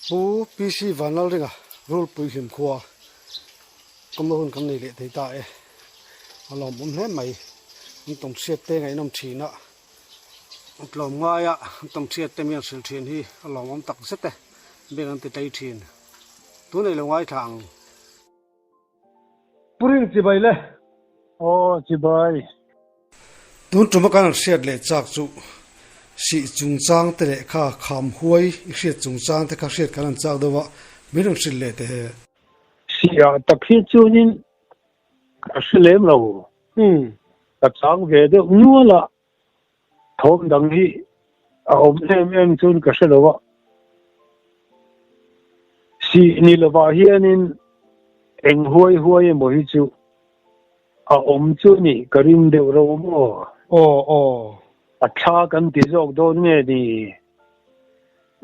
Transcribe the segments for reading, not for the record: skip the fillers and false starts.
Pu PC Vanlalringa Rulpui hlim khua kawmna hun kan nei leh thei ta e. A lawmawm hle mai. An tawng hriat te ngaihnawm thin a, an tlawm ngai a, an tawng hriat te mi an hrilh thin hi a lawmawm tak zet e. Beng an ti tlei thin. Tun ei lo ngaithla ang. Pu Ring chibai le. Aw chibai. Tun tuma kan han hriat leh chak chu sih chungchang te leh kha kham huai i hriat chungchang te kha hriat kan han chak deuh a, min rawn hrilh leh teh he. Sih ah tak hi chuanin ka hre lem lo. Ka chang ve deuh nual a, thawm dang hi a awm em em chuan ka hre lo a. Sih ni lovah hianin eng huai huai emaw hi chu A awm chu ni ka ring deuh ro maw? Aw aw. A thla kan ti zawk dawn nge ni?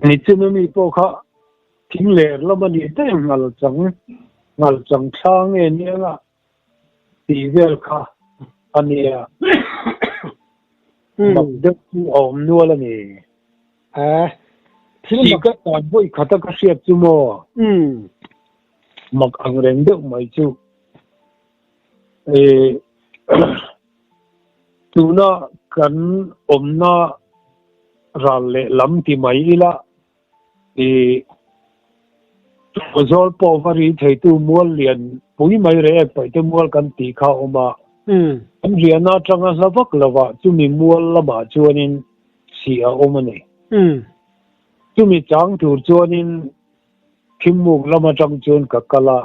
Nichina mi pawh kha thing ler lam a nih daih ngal chang, ngal chang thla nge nia tih vel kha a nia. Mak deuh chu a awm nual a ni. A, thil mak. Ka tan vawi khata ka hriat chu maw? Mak ang reng deuh mai chu. Tuna kan awmna ral leh lam ti mai ila Tawzawl pawh va ri theitu mual lian pui mai reh ek paihte mual kan tih kha a awm a. Kan riahna atanga hla vak lovah chumi mual lamah chuanin sih a awm a ni. Chumi chang tur chuanin Thingmuk lam atang chuan ka kal a,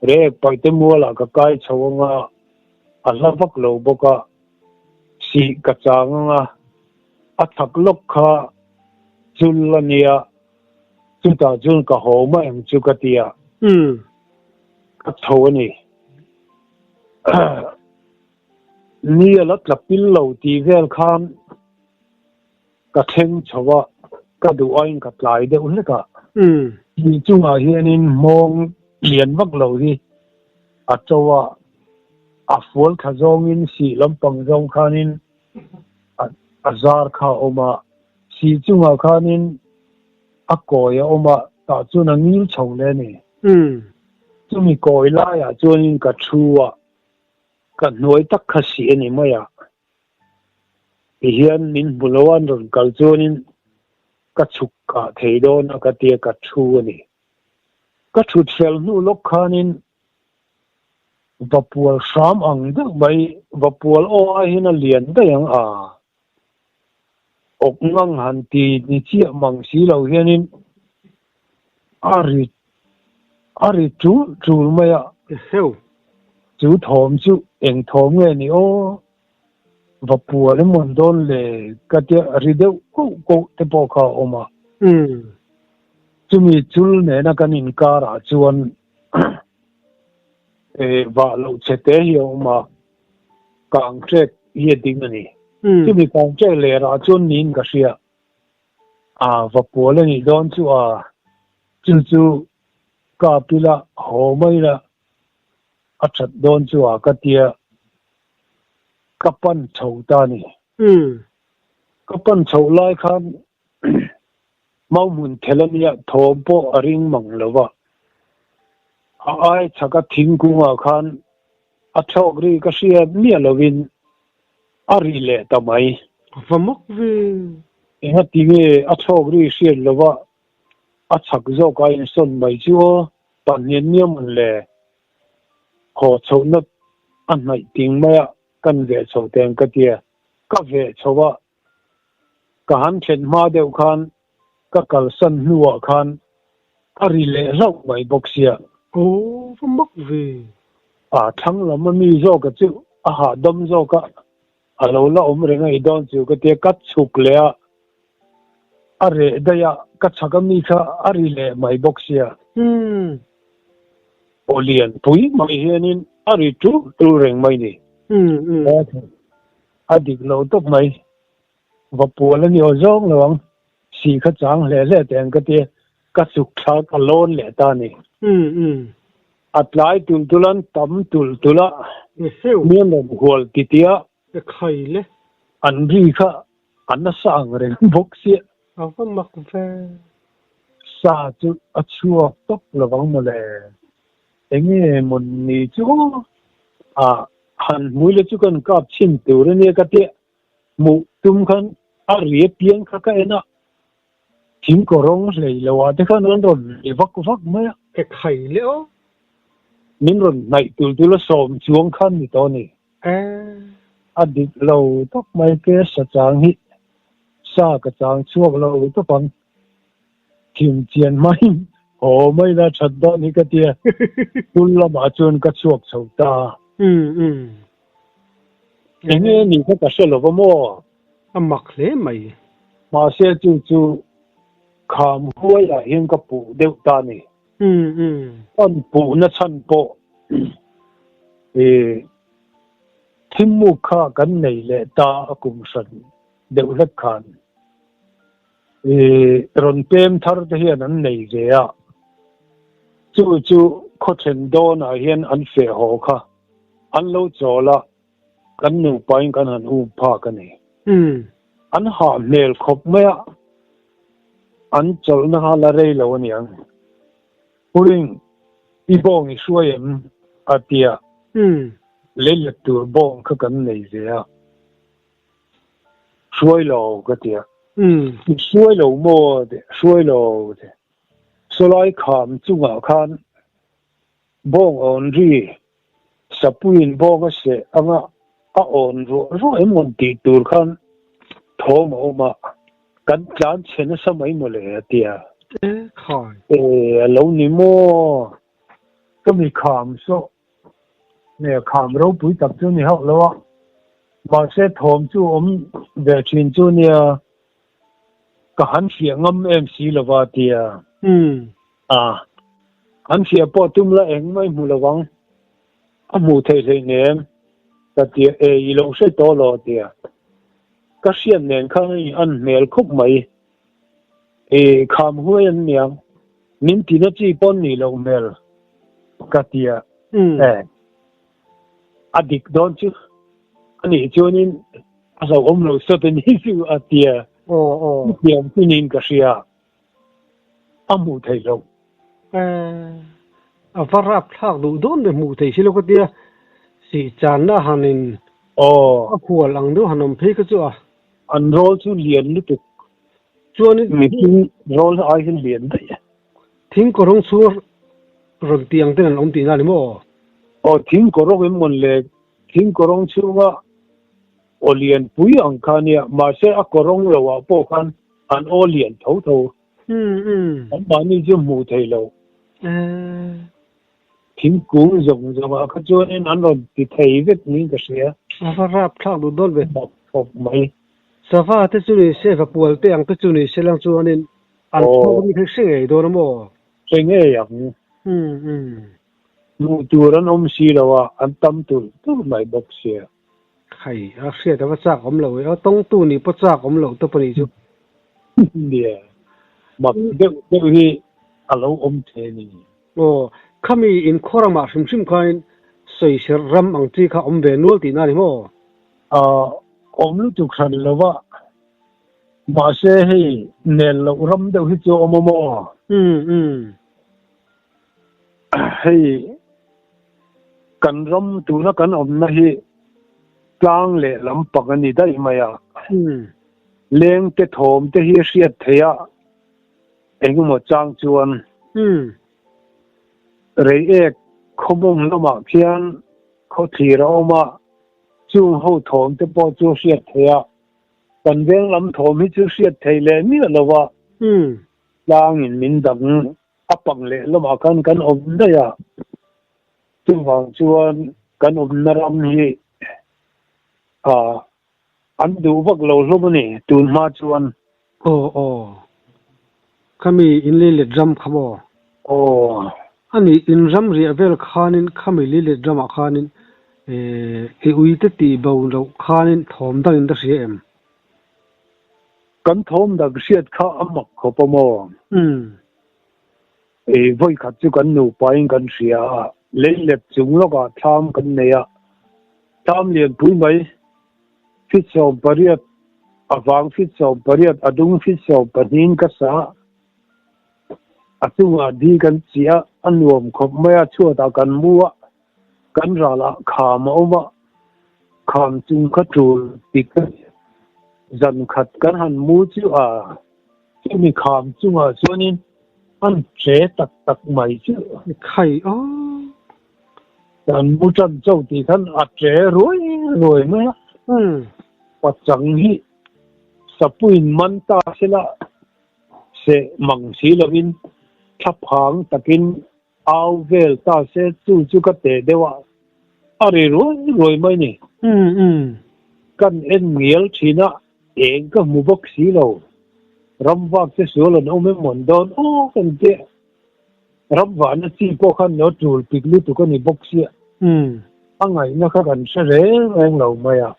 Rek paihte mualah ka kai chho anga, a hla vak lo bawk a, sih ka chang anga, a chak lawk kha chul a nia, chutah chuan ka haw mai ang chu ka ti a, ka chho a ni. Ni a la tla pil lo tih vel khan Ka thleng chho a, ka duh aiin ka tlai deuh hlek a. Tih chungah hianin hmawng lian vak lo hi a to a, a fual thla zawngin sih lampang zawng khanin a zar kha a awm a, sih chungah khanin a kawi a awm a, tah chuan a ngil chho le a ni. Chumi kawi laiah chuanin ka thu a, ka hnuai tak kha sih a ni mai a. Ti hian min hmu lo a, an rawn kal chuanin ka chhuk kah thei dawn a ka tia ka thu a ni. Ka thut fel hnu lawk khanin Vapual hram ang deuh mai, Vapual aw ai hian a lian daih ang a, awk ngang han ti ni chiah mang si lo hianin a ri a ri tul tul mai a. Chu thawm chu eng thawm nge ni aw? Va pual emaw an dawn le ka tia ri deuh koh koh te pawh kha a awm a. Chumi chul nena kan inkarah chuan vah loh che te hi a awm a, kangtrek hi a ding a ni. Chumi kangtrek lerah chuan niin ka hria a, va pual a nih dawn chu a, chu chu kap ila haw mai ila a that dawn chu a ka tia ka pan chho ta ni. Ka pan chhoh lai khan mau hmun thel a nia thawm pawh a ring mang lo va. A ai chhaka thingkungah khan a thlawk ri ka hria miah lovin a ri leh ta mai. Va mak ve. Engati nge a thlawk ri hriat lova a chhak zawk a insawn mai chu aw, pahnian nia mawn le, haw chhohna a hnaih ting mai a, kan veh chho teng ka tia, ka veh chho a, ka han thlen hma deuh khan ka kalsan hnuah khan a ri leh hlauh mai bawk sia. Aw va mak ve. A thlang lam a mi zawk a chu a hahdam zawk a, a lo la awm reng a i dawn chu ka tia, ka chhuk leh a, A reh daih a, ka chhak a mi kha a ri leh mai bawk sia. Aw lian pui mai hianin a ri tul tul reng mai ni. A dik lo tawp mai. Va pual a ni aw zawng lo ang. Sih kha chang hle hle teh ang ka tia, ka chuk thla ka lawn leh ta ni. A tlai tul tul an tam tul tul a, mi an rawn hual titi a. An ri kha A nasa ang reng bawk sia. A va mak ve. Sa chu a chhuak tawp lovang mawle. Enge maw ni chu a han hmui le chu kan kap chhin tur ania ka tia hmuh tum khan a ri apiang kha ka en a, thing kawrawng hlei lo ah te khan an rawn ri vak vak mai a. Ka khai leh aw. Min rawn hnaih tul tul a sawm chuang khan ni tawh a ni. A dik lo tawp mai ke sa chang hi sa ka chang chhuak lo tawp ang. Thim chian hmain haw mai la that dawn hi ka tia. Tul lamah chuan ka chhuak chho ta. Enge nih kha ka hre lo va maw? A mak hle mai. Mahse chu chu kham huaiah hian ka puh deuh ta ni. An puhna chhan pawh i thimuk kha kan nei leh ta a kum hran deuh hlek khan i rawn pem thar te hian an nei ve a, chu chu khawthen dawnah hian an feh haw kha an lo chawl a, kan nupain kan han um phak a ni. An hah hmel khawp mai a, an chawlhna kha la rei lo a niang. Puring, i bawng i hruai em? a ti a, leilet tur bawng kha kan nei ve a, hruai lo ka ti a, i hruai lo maw? a ti, hruai lo ka ti. Sawlai kham chungah khan Bawng awn ri, Sapuiin bawng a seh anga a awn ruah ruah em rawn tih tur khan thawm a awm a, kan tlan chhe nasa mai mawle a ti a. E khai. E a lo ni maw? Ka mi kham saw nge kham ropui tak chu ni hauh lo a, mahse thawm chu awm ve thin chu nia ka han hriah ngam em si lova a ti a. A, an hriah pawh tum la eng mai hmu lo ang, a hmuh theih hleinem ka ti a, e i lo hre tawh lo a ti a, ka hriat nen khan a in an hmel khawp mai, e kham huai an niang, min tina chi pawn nih loh hmel ka ti a, e a dik dawn chu a nih chuanin a hlauhawm lo sawt a ni chu a ti a, chutiang chu niin ka hria. a hmuh theih loh. A va rap thlak duh dawn ve hmuh theih si lo ka tia sih channa han in a hual ang deuh han awm phei kha chu a. An rawl chu lian lutuk. Chuanin mihring rawl ai hian lian daih e. Thing kawrawng chhung rawn tih ang ten an awm tihna a ni maw? Aw thing kawrawng em mawn le thing kawrawng chhunga aw lian pui ang kha nia mahse a kawrawng lo ah pawh khan An aw lian tho tho. An mahni chu hmuh theih loh. Thingkung zawng zawngah kha chuanin an rawn ti thei vek niin ka hria. A va rap thlak duh dawn ve. Mak khawp mai. Sava te chu ni se, vapual te ang te chu ni se lang chuanin an thawk ni kha hre ngei dawn a maw? Hre ngei ang. Hmuh tur an awm si lo a, an tam tulh tulh mai bawk sia. Hei, a hriat a va chak awm lo e. A tawngtu nih pawh chak awm loh tawp a nih chu. Nia, mak deuh deuh hi a lo awm thei a ni. Aw, khami inkhawr ramah hrim hrim khain sawiser ram ang chi kha awm ve nual tihna a ni maw? A awm lutuk hran lo va, mahse hei nel loh ram deuh hi chu a awm a maw? Umm umm. Hei kan ram tuna kan awmna hi tlang leh lampang a ni daih mai a, lengte thawm te hi a hriat theih a, engemaw chang chuan Reiek khawmawng lamah khian khawthlir a awm a, chung ho thawm te pawh chu a hriat theih a, kan veng lam thawm hi chu hriat theih leh miah lo a, tlangin min dang A pang leh lamah khan kan awm daih a, chuvang chuan kan awmna ram hi an duh vak lo hlawm a ni tun hma chuan. Aw aw, khami in leilet ram kha maw? Aw. A nih, in ram riah vel khanin khami leilet ramah khanin i uite tih bo loh khanin thawm dangin ka hria em? Kan thawm dak hriat kha a mak khawp a maw? I vawi khat chu kan nupain kan hria a, leilet chung lawkah thlam kan nei a, thlam lianpui mai fit 18, a vang fit 18, a dung fit 12 in ka sa. A chungah di kan chiah a, a nuam khawp mai a, chhuatah kan mu a, kan ralah kham a awm a, kham chung kha tul tik a ni. Zan khat kan han mu chu a, chumi kham chungah chuanin an che tak tak mai chu. Khai aw. Kan mu tan chauh tih khan a che ruai ruai mai a. Pachang hi sapuiin man ta sela seh mang si lovin thlaphang takin au vel ta se chu chu ka teh deuh a, a ri ruai ruai mai ni. Kan en ngial thin a, eng ka hmu bawk si lo. Ram vak che sual an awm em an dawn aw kan tia. Ram vahna chi pawh khan lo tul pik lutuk a ni bawk sia. A ngaihna kha kan hre reng reng lo mai a.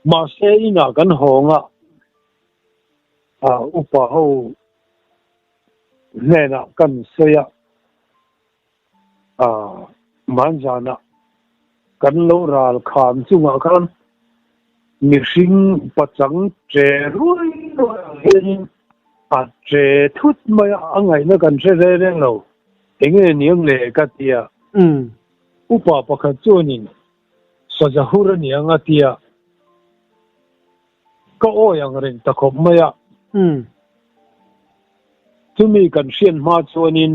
Mahse inah kan hawng a. Upa ho hnenah kan sawi a, hmanzanah kan lo ral kham chungah khan mihring pachang che ruai ruai ang hianin a che thut mai a, a ngaihna kan hre reng reng lo. Enge niang le ka ti a, upa pakhat chuanin Sazahur a niang a ti a. Ka awi ang reng ta khawp mai a. Chumi kan hriat hma chuanin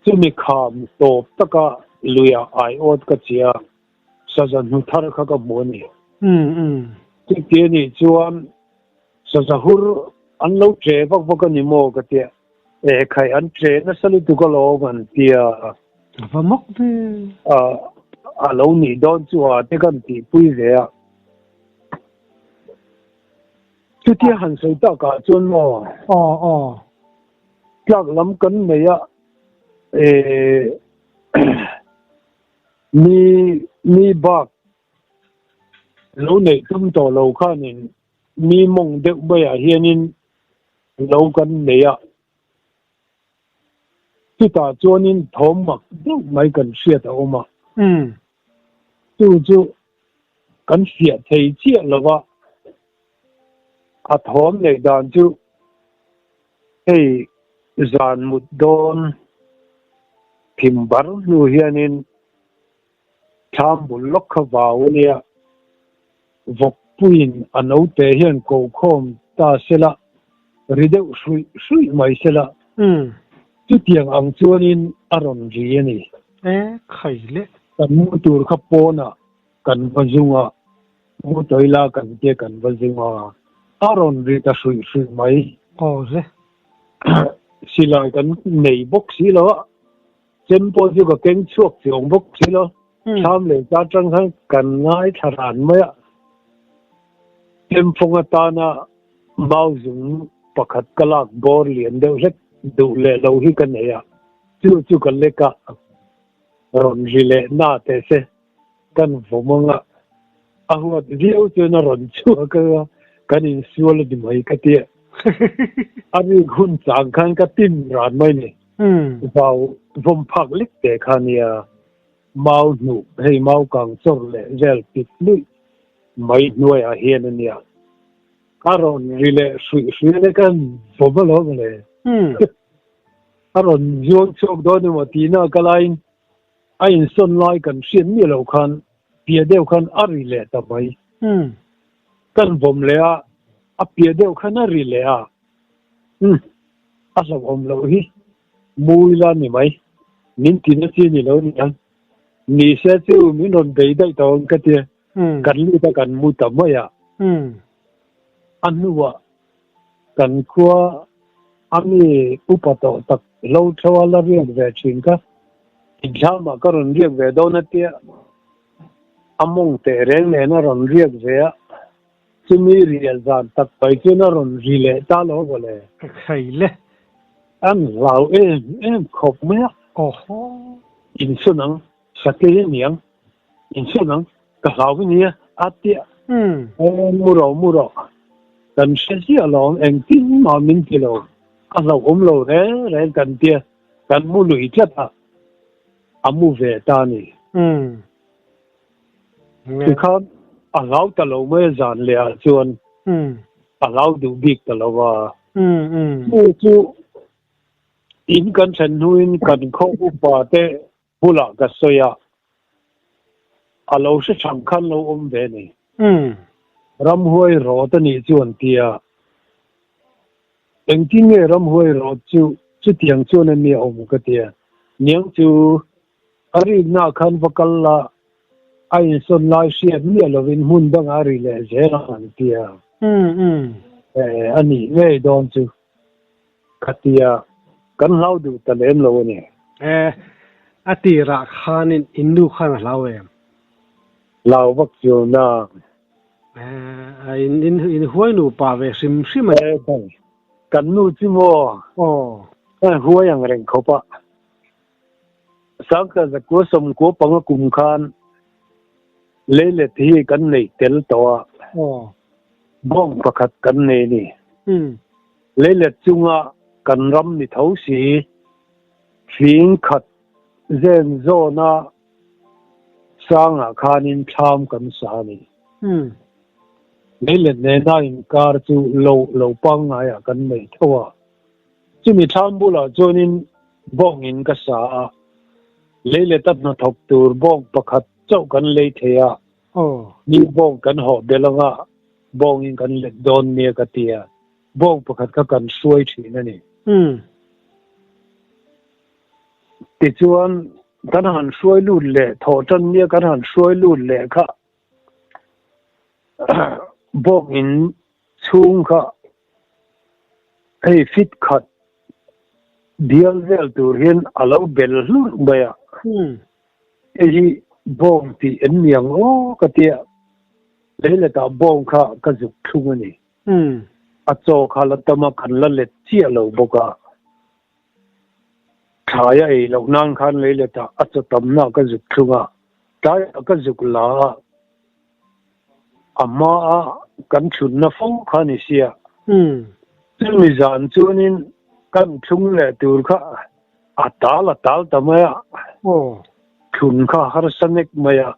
chumi kham tawp taka luiah aiawt ka chia saza hnu thar kha ka hmu a ni. Chuti a nih chuan saza hur an lo che vak vak a ni maw ka tia. E khai an che nasa lutuk alawm an tia. Va mak ve. A lo nih dawn chu a te kan tihpui ve a. Chutia han sawi takah chuan maw? Aw aw. Tlak lam kan nei a, eh mi mi bak lo neih tum tawh lo khanin mi mawng deuh maiah hianin lo kan nei a. Chutah chuanin thawm mak deuh mai kan hriat a awm a. Chu chu kan fiah thei chiah lo va, a thawm neih dan chu hei zan mut dawn thim bar hnu hianin thlam bul lawk kha vau a nia, vawkpuiin a naute hian kokhawm ta sela, ri deuh hruih hruih mai sela, chutiang ang chuanin a rawn ri a ni. E, khai le. Kan mu tur kha pawnah kan va zung a, mu tawila kan tia kan va zung a, a rawn ri ta hruih hruih mai. Aw le. Silai kan nei bawk si lo a. Chem pawh chu ka keng chhuak chiang bawk si lo. Thlam leh ta tang khan kan ngaithla ran mai a. Chem fawng atana mau zung pakhat ka lak bawr lian deuh hlek duh leh lo hi ka nei a. Chu chu ka lek a, rawn ri leh na teh se kan vawm ang a. A huat viau chuan a rawn chhuak a, kan insual a ni mai ka ti a. A rik hun chang khan ka tin ran mai ni. Vau vawm phak lek te kha nia mau hnuh hei mau kang chawr leh vel pit luih mai hnuaiah hian a nia. A rawn ri leh hruih hruih lek a vawm alawm le. A rawn zuang chhuak dawn emaw tihna ka laiin a insawn lai kan hriat miah loh khan piah deuh khan a ri leh ta mai. Kan vawm leh a, a piah deuh khan a ri leh a. A hlauhawm loh hi mu ila ni mai. Min ti na chi ni lo nia. Ni se chu min rawn bei daih tawh ang ka tia. Kan lut a kan mu ta mai a. A hnuah kan khua a mi upa tawh tak lo tho a la riak ve thin kha. Inthlamah ka rawn riak ve dawn a tia. A mawng teh reng nen a rawn riak ve a. Chumi rial zan tak pai chuan a rawn ri leh ta lo maw le? Ka khai le. An hlau em em khawp mai a. Awhaw. Insawn ang, sakei a niang. Insawn ang, ka hlau a nia, a tia. Aw, mu rawh, mu rawh. Kan hre ziah lo ang, engtin mah min ti lo. A hlauhawm lo reng reng kan tia, kan mu lui tlat a, a mu ve ta a ni. Tikhan a hlau ta lo mai a zan leh ah chuan a hlau duh bik ta lo va. Chu chu In kan thlen hnuin kan khaw upa te bulah ka sawi a, a lo hre chang khan lo awm ve ni. Ramhuai rawt a nih chu an ti a, engtin nge ramhuai rawt chu chutiang chuan a nia awm ka ti a, niang chu a rikna khan va kal la a insawn lai hriat miah lovin hmun dangah a ri leh zel ang an ti a, a nih ngei dawn chu. Ka tia, kan hlau duh ta lem lo a ni. E, a tirah khanin in nu khan a hlau em? Hlau vak chu na. E, in in in huai nupa ve hrim hrim a ni. E, kan kan nu chu maw? Aw. A huai ang reng khawp a. Sangkhat zakua sawmkua panga kum khan leilet hi kan neih tel tawh a. Aw. Bawng pakhat kan nei a ni. Leilet chunga kan ram ni tho si, fing khat zen zawna sangah khanin thlam kan sa a ni. Leilet nena inkar chu lo lo pangngaiah kan nei tho a. Chumi thlam bulah chuanin bawngin ka sa a, leileta hnathawk tur bawng pakhat chauh kan lei thei a. Ni bawng kan hawh belh anga bawngin kan let dawn nia ka ti a, bawng pakhat kha kan hruai thin a ni. Tichuan kan han hruai lut leh thawh tan nia kan han hruai lut leh kha bawngin chhung kha hei fit khat bial vel tur hian a lo bel hlurh mai a. Hei hi bawng tih en ni ang aw ka tia, leiletah bawng kha ka zuk thlung a ni. A chaw kha la tam a, kan la let chiah lo bawk a. Thlai a ei loh nan khan leiletah a chaw tamna ka zuk thlung a, tlaiah ka zuk la a, a hmaa kan thlunna fo kha ni sia. Chumi zan chuanin kan thlung leh tur kha A tal a tal ta mai a, thlun kha harsa nek mai a,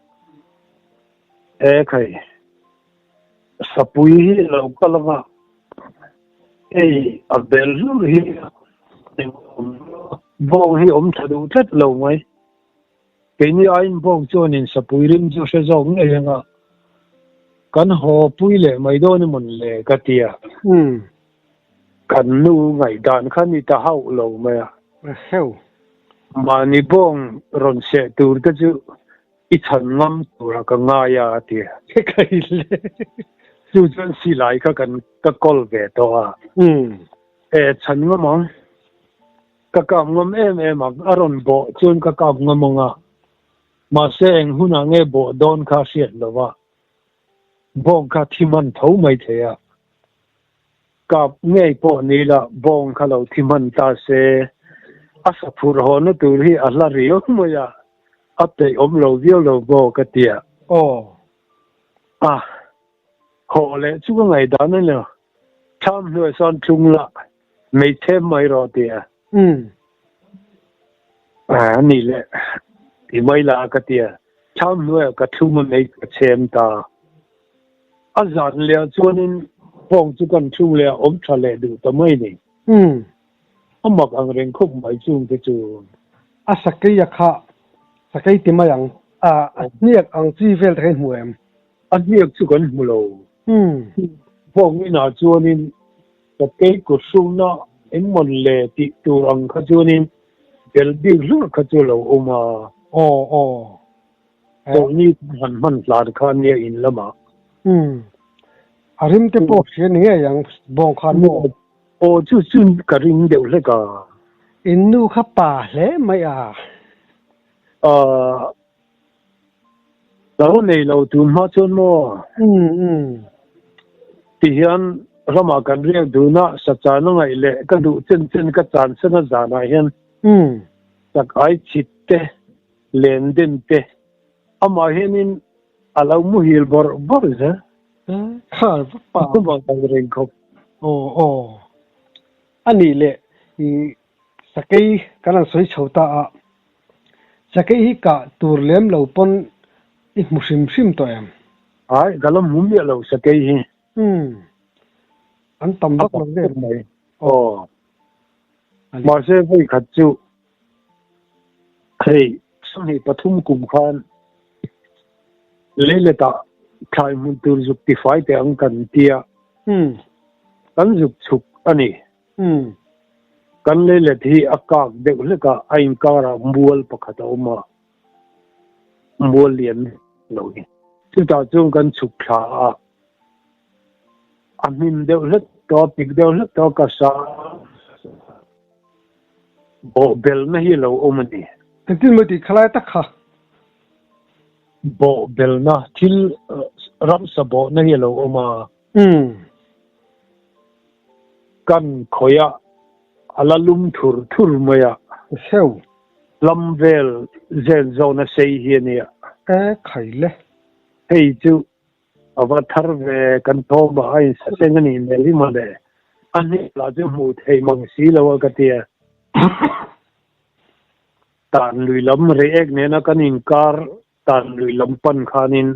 e khai, sapui hi lo kal anga, hei a bel hlur hi bawng hi awm tha duh tlat lo mai. Keini aiin bawng chuanin sapui rim chu hre zawk ngei anga, kan haw pui leh mai dawn emawn le ka ti a. Kan nu ngaihdan kha ni ta hauh lo mai a. Heu. Mahni bawng rawn seh tur te chu i chhan ngam tura ka ngai a, a ti a. Kai le. Chu chuan silai kha kan ka kawl ve tawh a. E, chhan ngam ang. Ka kap ngam em em ang. A rawn bawh chuan ka kap ngam ang a. Mahse eng hunah nge bawh dawn kha a hriat lo va. Bawng kha thi hman tho mai thei a. Kap ngei pawh ni la bawng kha lo thi hman ta se, a sa phurh haw na tur hi a hla riau mai a, a peih awm lo viau lo maw ka ti a. Aw. A haw leh chu ka ngaihdan a ni lo, thlam hnuai sawn tlung la, hmeichhe mai rawh ti a. Umm. A ni le, ti mai la ka ti a, thlam hnuaiah ka thlum a mei ka chhem ta. A zan leh chuanin bawng chu kan thlung leh a awm tha leh duh ta mai ni. Umm. A mak ang reng khawp mai chung te chu. A sakei a kha, sakei ti mai ang, a hniak ang chi vel te kha i hmu em? A hniak chu kan hmu lo. Umm. Bawng inah chuanin Ka kei kut hrukna engmawn le tih tur ang kha chuanin bel bik hlur kha chu a lo awm a. Aw aw. Chawlhni han hman hlan kha nia in lamah. Umm. A rim te pawh hria ni ngei ang bawng khan maw? Aw chu chu ka ring deuh hlek a. In nu kha pa hle mai a. Ahh. Lo nei lo tun hma chuan maw? Umm umm. Ti hian ramah kan riak dun a, sa chan a ngaih leh ka duh chen chen ka chan sen a zanah hian chak ai chhit te, len den te, amah hianin a lo muhil bawrh bawrh zel. Kha pa. Amah kan reng khawp. Aw aw. A nih leh i sakei kan han sawi chho ta a, Sakei hi kah tur lem lo pawn i hmu hrim hrim tawh em? Ai, ka la hmu miah lo sakei hi. Umm, an tam vak lo vel mai. Aw. Mahse vawi khat chu hei 23 kum khan leiletah thlai hmun tur zuk tifai teh ang kan tia kan zuk chhuk a ni. Kan leilet hi a kak deuh hlek a, a inkarah mual pakhat a awm a, mual lian lo hi. Chutah chuan kan chhuk thla a. A hnim deuh hlek tawh a, pik deuh hlek tawh a, ka sa bawh belna hi a lo awm a ni. Engtin maw tih khalai tak kha? Bawh belna, thil ramsa bawhna hi a lo awm a. Kan khawih a, a la lum thur thur mai a. Heu. Lam vel zen zawna sei hi a nia. E khai le. Hei chu A va thar ve, kan thawm ah a insaseng a nih hmel hi mawle. A hnek lah chu hmuh theih mang si lo a ka ti a. Tan lui lam reiek nena kan inkar tan lui lam pan khanin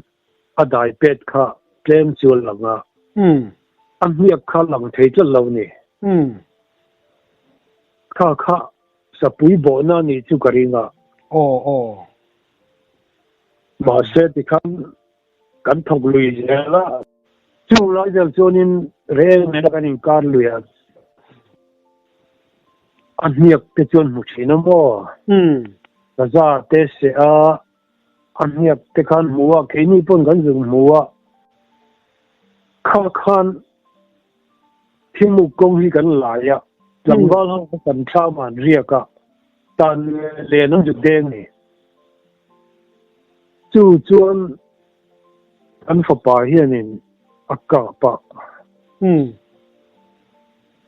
a dai pet kha tlem chu a lang a. A hniak kha lang thei tlat lo ni. Kha kha sapui bawhna a nih chu ka ring a. Aw aw. Mahse tikhan Kan thawk lui zel a, chung lai vel chuanin rel nena kan inkar lui a, a hniak te chuan hmu thin a maw? Ka za te seh a, a hniak te khan hmu a, keini pawn kan zuk hmu a, kha khan thimuk kawng hi kan lai a, tlangval ho kha kan thlam ah an riak a, tan len an zuk deng ni. Chu chuan an fapa hianin a kap a,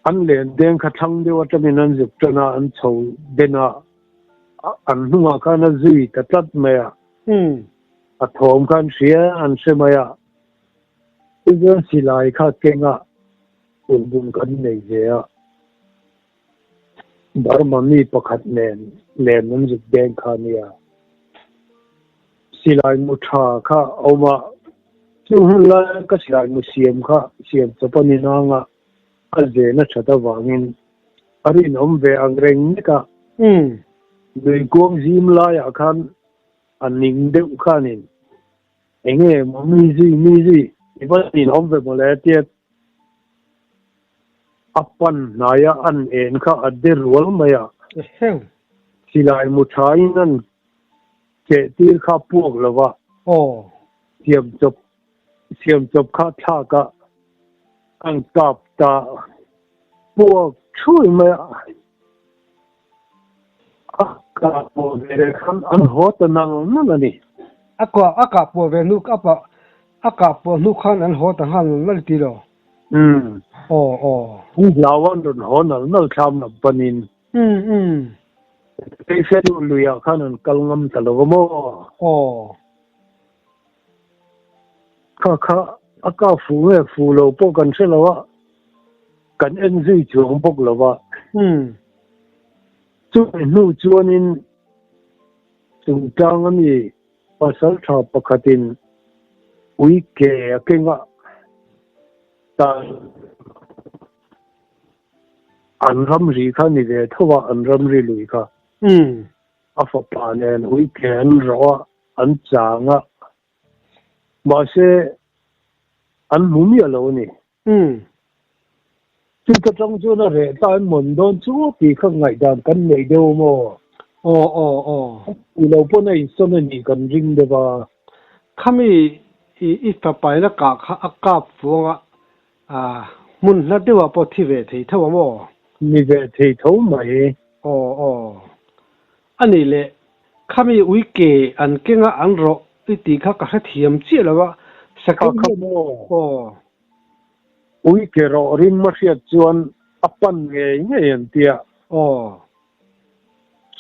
an len deng kha thlang deuh atangin an zuk tan a, an chho den a, an hnungah khan a zui ta tlat mai a, a thawm kha an hria an hre mai a, chu chuan silai kha kengah ulhbun kan nei ve a. Burma mi pakhat nen len an zuk deng kha nia. Silai mu tha kha a awm a, chu hun laia ka silai mu siam kha siam chawp a ni nang a, a zen a that avangin a rinawm ve ang reng nek a. Lui kuang zim laiah khan a ning deuh khanin enge maw mi zui mi zui i va ninawm ve mawle tia A pan hnaia an en kha a de rual mai a. Silai mu thain an cheh tir kha puak lo va. Siam chawp siam chawp kha thlak a an kap ta puak thui mai a. A kah puah ve leh khan an haw ta nal nal a ni. A kah a kah puah ve hnu a pah a kah puah hnu khan an haw ta nghal nal nal ti lo. Umm. Aw aw. An hlau an rawn haw nal nal thlam lam panin. Umm umm. Keifel luiah khan an kal ngam ta lo va maw? Aw. Kha kha a kah fuh nge fuh lo pawh kan hre lo a. Kan en zui chuang bawk lo va. Chumi hnu chuanin chungchang a mi pasal tha pakhatin ui ke a keng a, tan an ramri kha ni ve tho a, an ramri lui kha. A fapa nen ui ke an rawh a, an chang a, mahse an hmu miah lo a ni. Umm. Chuta tang chuan a reh ta em mawn dawn chu tih kha ngaihdan kan nei deuh maw? Aw aw aw. Tih lo pawn a insawn a nih kan ring deuh a. Khami i i fapaina kah kha a kap fuang a, ah hmun hla deuh ah pawh thi ve thei tho a maw? Ni ve thei tho mai. Aw aw. A nih leh khami ui ke an keng a an rawh i tih kha ka hrethiam chiah lo a, sakei hian aw. Ui ke rawh rim a hriat chuan a pan ngei ngei an tia. Aw.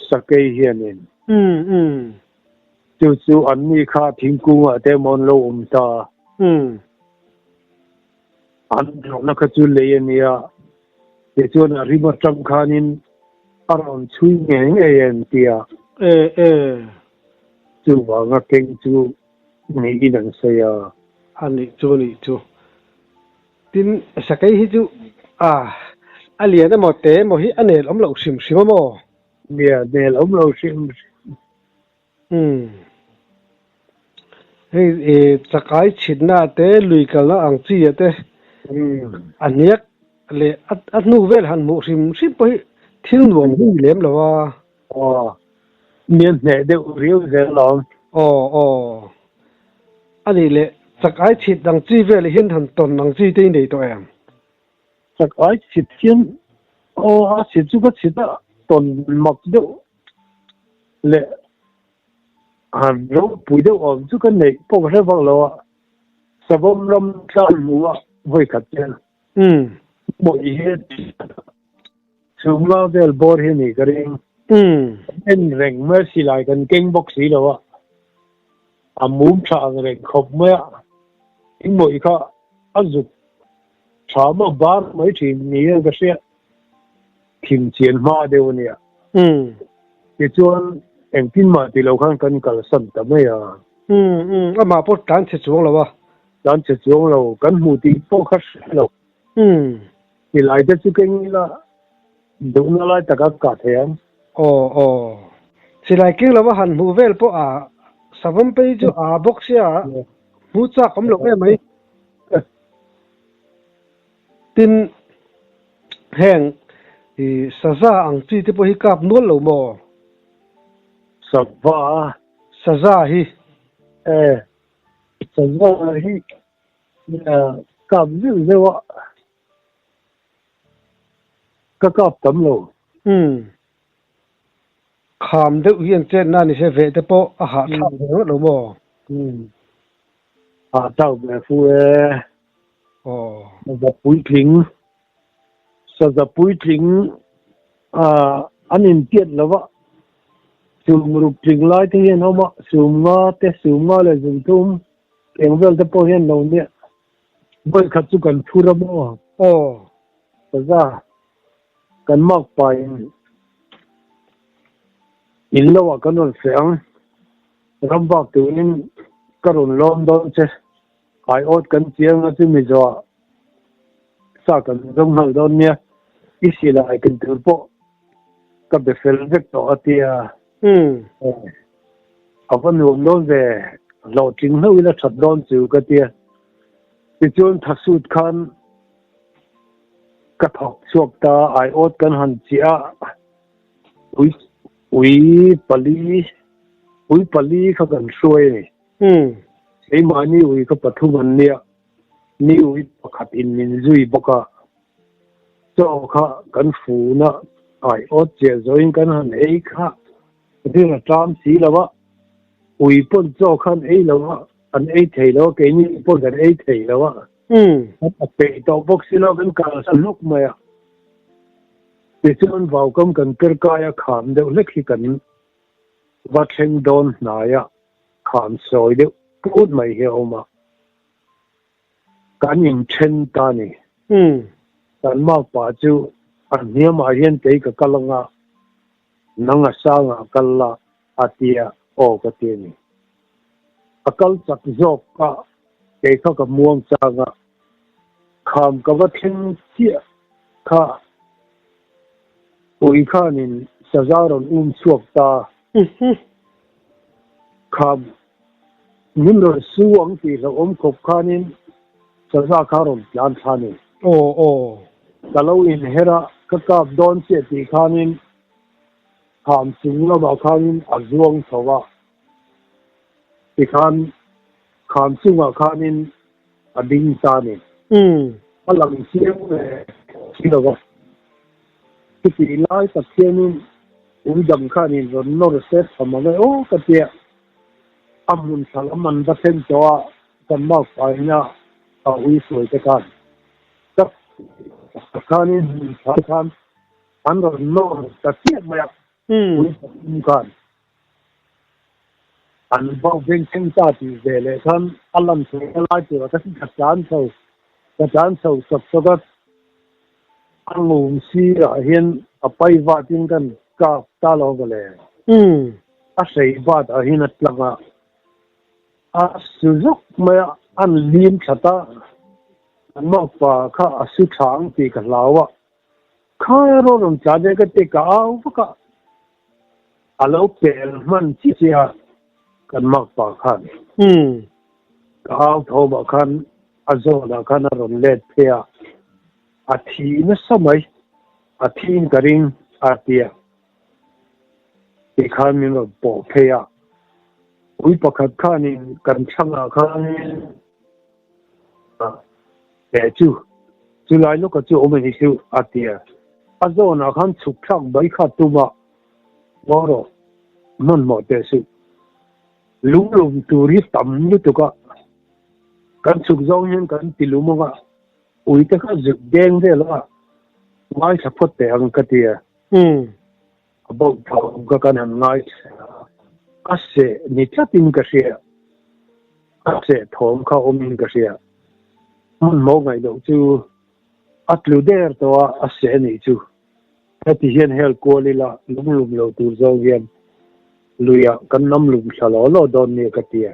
Sakei hianin. Umm umm. Chu chu an ni kha thingkungah te emaw an lo awm ta. Umm. An rawhna kha chu lei a nia. Tichuan a rim atang khanin a rawn chhui ngei ngei an tia. E e. Chuvanga keng chu niin an sawi a. A nih chu a nih chu. Tin, sakei hi chu a A lian emaw te emaw hi a nel awm loh hrim hrim a maw? Nia, nel awm lo hrim hrim. Umm. Hei i chakai chhitna te, lui kalna ang chi ah te a hniak leh a hnu vel han hmuh hrim hrim pawh hi thil nuam hi ni lem lo a. Aw, nia hneh deuh riau zel alawm. Aw, aw. A nih leh chakai chhit ang chi vel hian han tawn ang chi te i nei tawh em? Chakai chhit hian aw a chhit chu ka chhit a tawn mak deuh leh han ropui deuh awm chu ka neih pawh ka hre vak lo a, Savawm ram tlang hmu a vawi khat hian mawih hi chhunga vel bawr hi a nih ka ring. En reng mai a silai kan keng bawk si lo a, a mum tha ang reng khawp mai a, engmawih kha a zuk tha maw bar mai thin niin ka hria. Thim chian hma deuh a nia. Tichuan engtin mah ti lo khan kan kalsan ta mai a. Umm amah pawh tlan chhe chuang lo a. Tlan chhe chuang lo, kan hmuh tih pawh kha hre lo. Ti lai te chu keng ila duhna lai taka kah thei ang. Aw aw. Silai keng lova han hmuh vel pawh a savawm phei chu a bawk sia hmuh chak awm lo em mai. Tin, heng i saza ang chi te pawh hi kap nual lo maw? Sava a? Saza hi. E, saza hi kap zeuh zeuh a, ka kap tam lo. Umm. Kham deuh hi an chetna ni se veh te pawh a hahthlak ve ngawt lo maw? Umm. Hahthlak ve fu e. Aw. Saza puitling, saza puitling ah an inpiat lo va, sum ruk tling lai te hian awm a, sum nga te, sum nga leh zum thum eng vel te pawh hian lo nia. Vawi khat chu kan phur a maw? Aw. Saza kan mak pain in lo ah kan rawn feh ang, ram vak turin ka rawn lawm dawn che. Aiawt kan chiang a chumi zawhah sa kan zawng nghal dawn nia, i silai kan tur pawh ka be fel vek tawh a tia. A va nuam dawn ve, hlawhtling hlauh ila that dawn chu ka tia. Tichuan thasut khan ka thawk chhuak ta, aiawt kan han chiah a, ui ui pali ui pali kha kan hruai a ni. Umm. Keimahni ui ka pathum an nia, ni ui pakhat in min zui bawk a, chaw kha kan fun a, aiawt chiah zawhin kan han ei kha rin a ṭam si lo a, ui pawn chaw kha an ei lo a, an ei thei lo a, keini pawn kan ei thei lo a, a peih tawh bawk si lo, kan kalsan hlawk mai a, tichuan vaukam kan per kai a kham deuh hlek hi kan va thleng dawn hnai a. Kham sawi deuh put mai hi a awm a, kan inthen ta a ni. Kan makpa chu a hniamah hian kei ka kal anga, nang a sangah kal la a tia aw ka ti a ni. A kal chak zawk a, kei kha ka muang chang a, kham ka va thleng chiah kha ui khanin saza rawn um chhuak ta. Kha min rawn su ang tih hlauhawm khawp khanin saza kha rawn tlan thla a ni. Aw aw. Ka lo inher a, ka kap dawn chiah tih khanin kham chung lamah khanin a zuang chho a, tikhan kham chungah khanin a ding ta a ni. A lang chiang ve si lo va. Chutih lai tak hianin ui dang khanin rawn nawr se tha mang e aw ka tia. A hmun thla lam an va thlen tawh a, kan mark paina a ui hruai te khan ka khanin hmun thla khan an rawn nawr ta chiah mai a, ui pathum khan. An vau veng thleng ta tih ve leh khan a lan theih a lai turah ka ka tlan chho ka tlan chho sawk sawk a, a ngum sirah hian a pai vatin kan kap ta lo va le. A hrei vat ah hian a tlang a, a su zawk mai a, an lim that a, an maupa kha a su tha ang tih ka hlau a. Kha rawn rawn tlan e ka ti ka au vak a, a lo pel hman chiah chiah a kan makpa khan. Ka au thawmah khan a zawnah khan a rawn let phei a, a thi nasa mai, a thiin ka ring a ti a, tikhan min rawn pawh phei a. Ui pakhat khanin kan thlangah khanin He chu, chu lai lawka chu awm a ni chu, a ti a. A zawnah khan chhuk thlak bai kha tum a, Ngaw rawh, hmanhmawh teh suh. Lung lum tur hi tam lutuk a, kan chhuk zawng hian kan ti lum ang a, ui te kha zuk deng vel a, ngaithla phawt teh ang ka ti a. A bauh thawm kha kan han ngaithla a, a seh ni tlatin ka hria. A seh thawm kha awmin ka hria. Hmanhmawh ngaih loh chu a tlu der tawh a, a seh a nih chu. Heti hian hel kual ila lunglum lo tur zawng hian luiah kan nam lum thla law law dawn nia ka ti a.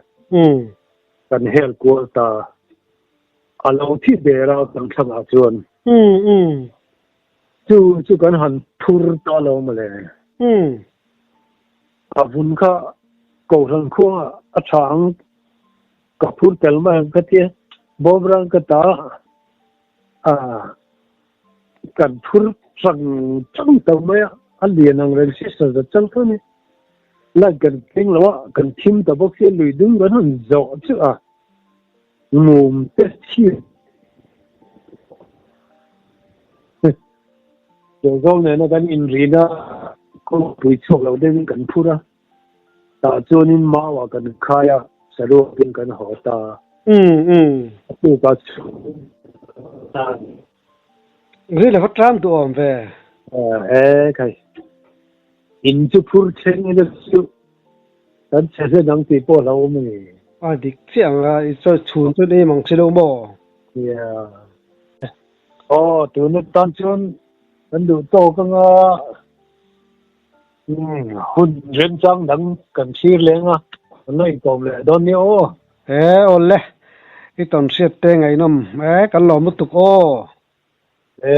Kan hel kual ta a lo thi der a kan thlangah chuan. Chu chu kan han phur ta lo mawle. A vun kha Kohhran khuangah a tha ang ka phur tel mai ang ka tia. Bawmrang ka ta a kan phur chang chang tawh mai a, a lian ang reng si sa zat chang tho ni. Light kan keng lo a, kan thim ta bawk si a, lui dum kan han zawh chu a. Mum te chhiat Zawng nena kan inrina kawngpui chhuak lo deuhin kan phur a, tah chuanin mauah kan khai a, saruakin kan haw ta. A tukah chhung tan. Ri lova tlang duh awm ve. E khai. In chu phur thleng ila chu kan chhe hlen ang tih pawh a hlauhawm a ni. A dik chiah ang a, i chawi chhun chuan em ang che lo maw? Yeah. Aw, tuna tan chuan kan duh tawk anga hun remchang dang kan thlir leng a, kan la inkawm leh dawn nia aw. E, awle, i tawn hriat te ngaihnawm e, kan lawm lutuk aw. E.